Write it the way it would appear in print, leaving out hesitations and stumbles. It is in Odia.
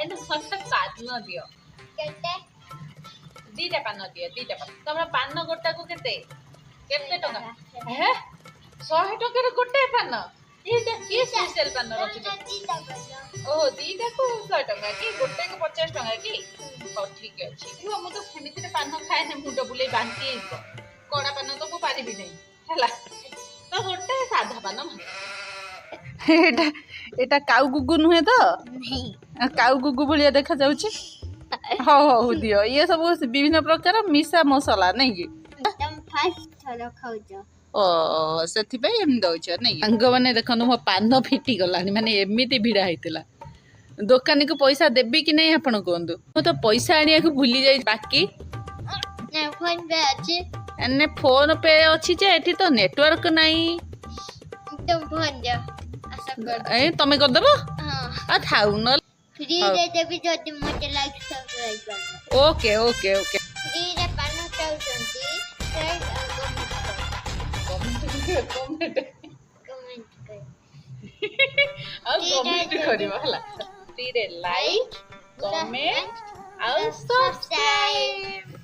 ଭାଇନା, ମତେ ପାନ ଦିଅ। କେତେ? ଦିଟା ପାନ ଦିଅ, ଦିଟା ପାନ। ତମର ପାନ ଗୋଟାକୁ କେତେ କେତେ ଟଙ୍କା ହେ? 100 ଟଙ୍କାରେ ଗୋଟେ ପାନ? ଏଇଟା କିଏ ସ୍ପେଶାଲ ପାନ ରଖିଛ? ଦିଟା ପାନ। ଓହୋ, ଦିଟାକୁ 100 ଟଙ୍କା କି ଗୋଟେକୁ 50 ଟଙ୍କା କି? ହଉ, ଠିକ ଅଛି। ରୁହ, ମୁଁ ତ ସେମିତିରେ ପାନ ଖାଏନି, ମୁଣ୍ଡ ବୁଲେଇ ବାନ୍ତି ହେଇଯିବ। କଡ଼ା ପାନ ତ ମୁଁ ପାରିବି ନାହିଁ। ହେଲା ତ, ଗୋଟେ ସାଧା ପାନ ଭଲ। ଏଇଟା କାଉ ଗୁଗୁ ନୁହେଁ ତ? ନାହିଁ। କାଉ ଗୁଗୁ ଭଳିଆ ଦେଖାଯାଉଛି। ହଉ ହଉ, ଦିଅ। ଇଏ ସବୁ ବିଭିନ୍ନ ପ୍ରକାର ମିଶା ମସଲା ନାଇଁ କି? ତମେ ଫାଷ୍ଟ ଥର ଖାଉଛ। ଓ, ସେଥିପାଇଁ ଏମିତି ଦଉଛ ନାଇଁ କି? ସାଙ୍ଗମାନେ, ଦେଖନ୍ତୁ, ମୋ ପାନ ଫିଟି ଗଲାଣି। ମାନେ ଏମିତି ଭିଡ ହେଇଥିଲା। ଦୋକାନୀକୁ ପଇସା ଦେବି କି ନାହିଁ, ଆପଣ କୁହନ୍ତୁ? ମୁଁ ତ ପଇସା ଆଣିବାକୁ ଭୁଲି ଯାଇଛି ବାକି। ନା, ଫୋନ ପେ ଅଛି। ମାନେ ଫୋନ ପେ ଅଛି ଯେ ଏଠି ତ ନେଟୱାର୍କ ନାହିଁ। ତମ ଫୋନ ଦିଅ, ଆଶା କର। ଏ, ତମେ କରିଦେବ? ହଁ। ଆଉ ଥାଉ ନହେଲେ। ଫ୍ରିରେ ଦେବି ଯଦି ମତେ ଲାଇକ୍ ସବସ୍କ୍ରାଇବ କରିବ। ଓକେ ଓକେ ଓକେ ଫ୍ରିରେ ପାନ ଚାହୁଁଛନ୍ତି, ଲାଇକ୍ ଆଉ କମେଣ୍ଟ କର। କମେଣ୍ଟ। କମେଣ୍ଟ କର। ଆଉ କମେଣ୍ଟ କରିବ। ହେଲା, ଫ୍ରିରେ ଲାଇକ୍, କମେଣ୍ଟ ଆଉ ସବସ୍କ୍ରାଇବ।